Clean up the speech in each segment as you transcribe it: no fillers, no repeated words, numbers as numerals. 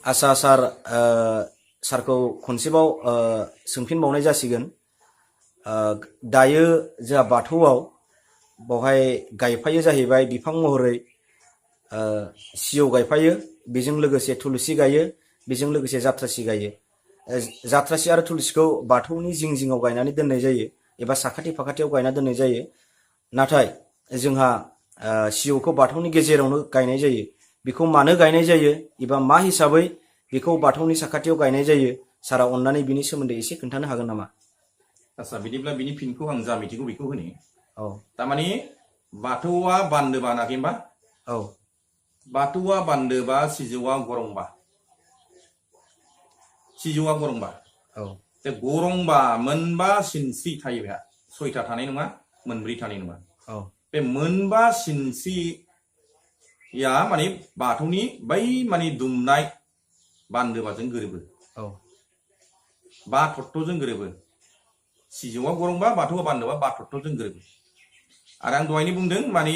आसा सार सारखौ खनसेबाव सोंफिनबावनाय जासिगोन। दायो जोंहा बाथौआव बावहाय गायफायो जाहैबाय बिफां महरै सिजौ गायफायो, बेजों लोगोसे थुलुसि गायो, बेजों लोगोसे जाथ्रासि गायो। जाथ्रासि आरो थुलुसिखौ बाथौनि जिं जिङाव गायनानै दोननाय जायो एबा साखाथि फाखाथियाव गायना दोननाय जायो। नाथाय जोंहा सिजौखौ बाथौनि गेजेरावनो गायनाय जायो। बेखौ मानो गायनाय जायो एबा मा हिसाबै बेखौ बाथौनि साखाथियाव गायनाय जायो, सारा अननानै बिनि सोमोन्दै एसे खोन्थानो हागोन नामा? आच्छा, बिदिब्ला बिनि फिनखौ आं जा मिथिगौ बेखौ होनि। औ। तारमाने बाथौआ बान्दोबा नाखि होमबा? औ। बाथौआ बान्दोबा सिजौआ गरंबा। सिजौआ गरंबा। औ। बे गरंबा मोनबा सिनस्रि थायो बेहा, सयथा थानाय नङा, मोनब्रै थानाय नङा। औ। बे मोनबा सिनस्रिया माने बाथौनि बै माने दुमनाय बान्दोबाजों गोरोबो। औ। बाथट्ट'जों गोरोबो। सिजौआ गरंबा, बाथौआ बान्दोबा बाथट्ट'जों गोरोबो। आरो आं दहायनो बुंदों माने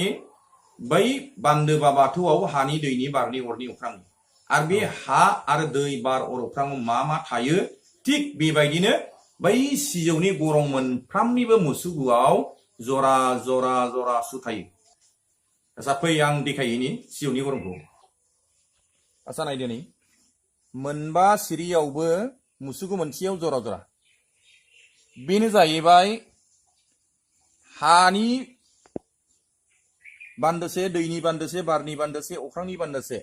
बै बान्दोबा बाथौआव हानि दैनि बारनि अरनि अख्रां, आरो बे हा आरो दै बार अर अख्राङाव मा मा थायो, थिग बेबायदिनो बै सिजौनि गरं मोनफ्रामनिबो मुसुगुआव जरा जरा जरा सु थायो। आच्छा फै आं देखायहैनि सिजौनि गरंखौ। आच्छा नायदो नै, मोनबा सिरियावबो मुसुगु मोनसेयाव जरा जरा। बेनो जाहैबाय हानि बान्दोसे, दैनि बान्दोसे, बारनि बान्दोसे, अख्रांनि बान्दोसे।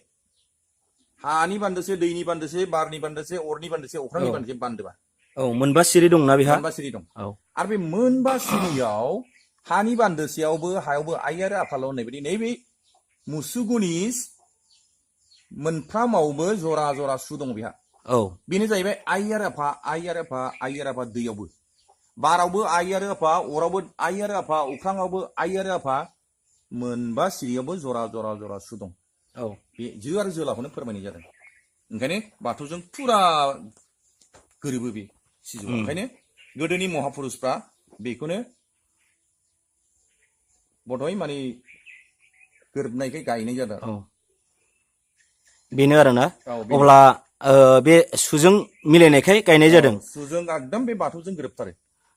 हानि बान्दोसे, दैनि बान्दोसे, बारनि बान्दोसे, अरनि बान्दोसे, अख्रांनि बान्दोसे बान्दोबा। औ, मोनबा सिरि दंना बेहा? मोनबा सिरि दं। औ। आरो बे मोनबा सिरियाव हानि बान्दोसेयावबो हायावबो आइ आरो आफाल' होननाय बायदि नैबे मुसुगुनि मोनफ्रामावबो जरा जरा सु दं बेहा। औ। बेनो जाहैबाय आइ आरो आफा, आइ आरो आफा, आइ आरो आफा दैयावबो। बारावबो आइ आरो आफा, अरावबो आइ आरो आफा, अख्राङावबो आइ आरो आफा, मोनबा सिरियावबो जरा जरा जरा सु दं। औ। बे जो आरो जोलाखौनो फोरमायनाय जादों। ओंखायनो बाथौजों फुरा गोरोबो बे सिजौआ। ओंखायनो गोदोनि महापुरुषफ्रा बेखौनो बधय माने गोरोबनायखाय गायनाय जादों। औ। बेनो आरोना? औ, बेनो। अब्ला बे सुजों मिलायनायखाय गायनाय जादों। औ, सुजों एकदम बे बाथौजों गोरोबथारो।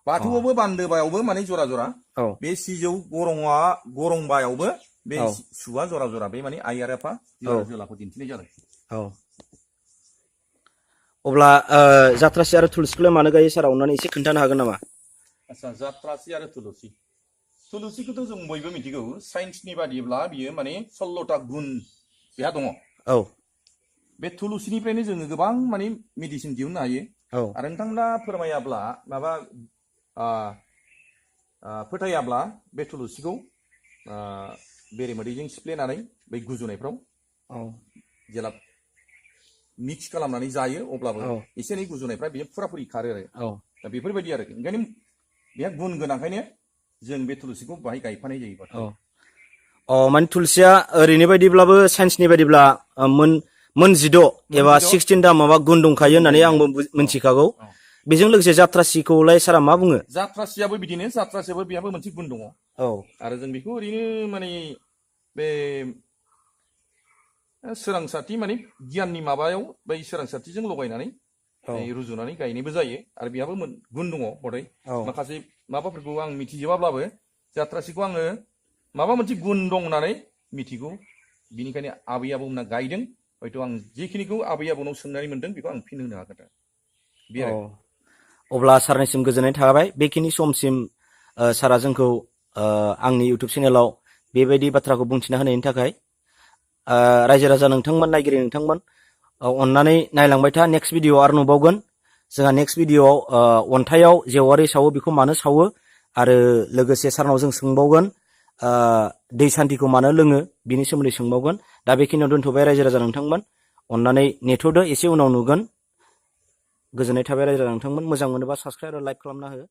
बाथौआवबो बान्दोबायावबो माने जरा जरा, औ। बे सिजौ गरंबायावबो बे सुआ जरा जरा। बे माने आइ आरो आफा, जो आरो जोलाखौ दिन्थिनाय जादों। औ। अब्ला जाथ्रासि आरो थुलुसिखौलाय मानो गायो, सारा अननानै एसे खोन्थानो हागोन नामा? आच्छा, जाथ्रासि आरो थुलुसि। थुलुसिखौथ' जों बयबो मिथिगौ, साइन्सनि बादिब्ला बियो माने 16टा गुन बेहा दङ। औ। बे थुलुसिनिफ्रायनो जोङो गोबां माने मेडिसिन दिहुननो हायो। औ। आरो नोंथांमोना फोरमायाब्ला माबा फोथायाब्ला बे थुलुसिखौ बेरेमोदैजों सिफ्लेनानै बै गुजुनायफ्राव जेला मिक्स खालामनानै जायो, अब्लाबो एसे एनै गुजुनायफ्रा बेयो फुराफुरि खारो आरो। दा बेफोरबायदि आरो। ओंखायनो बेहा गुन गोनांखायनो जों बे थुलुसिखौ बाहाय गायफानाय जायो बाथौआव। माने थुलुसिया ओरैनो बायदिब्लाबो साइन्सनि बायदिब्ला मोन 16 एबा 16टा माबा गुन दंखायो होननानै आंबो मिथिखागौ। बेजों लोगोसे जाथ्रासिखौलाय सारा मा बुङो? जाथ्रासियाबो बिदिनो, जाथ्रासियाबो बेहाबो मोनसे गुन दङ। औ। आरो जों बेखौ ओरैनो माने बे सोरांसाथि माने गियाननि माबायाव बै सोरांसाथिजों लगायनानै रुजुनानै गायनायबो जायो। आरो बेहाबो गुन दङ बधय। माखासे माबाफोरखौ आं मिथिजोबाब्लाबो जाथ्रासिखौ आङो माबा मोनसे गुन दं होननानै मिथिगौ। बिनिखायनो आबै आबौमोनहा गायदों। हयथ' आं जिखिनिखौ आबै आबौनाव सोंनानै मोनदों बेखौ आं फिन होनो हागोन। बे आरो। अब्ला सारनिसिम गोजोननाय थाबाय बेखिनि समसिम सारा जोंखौ आंनि इउटुब चेनेलाव बेबायदि बाथ्राखौ बुंथिना होनायनि थाखाय। रायजो राजा नोंथांमोन, नायगिरि नोंथांमोन, अननानै नायलांबाय था। नेक्स्ट भिडिअ आरो नुबावगोन। जोंहा नेक्स्ट भिडिअआव अन्थाइयाव जेवारि सावो बेखौ मानो सावो, आरो लोगोसे सारनाव जों सोंबावगोन दै सान्थिखौ मानो लोङो बिनि सोमोन्दै सोंबावगोन। दा बेखिनियाव दोनथ'बाय रायजो राजा नोंथांमोन। अननानै नेथ'दो, एसे उनाव नुगोन। गोजोननाय थाबाय रायजो राजा नोंथांमोन। मोजां मोनोबा साबस्क्राइब आरो लाइक खालामना हो।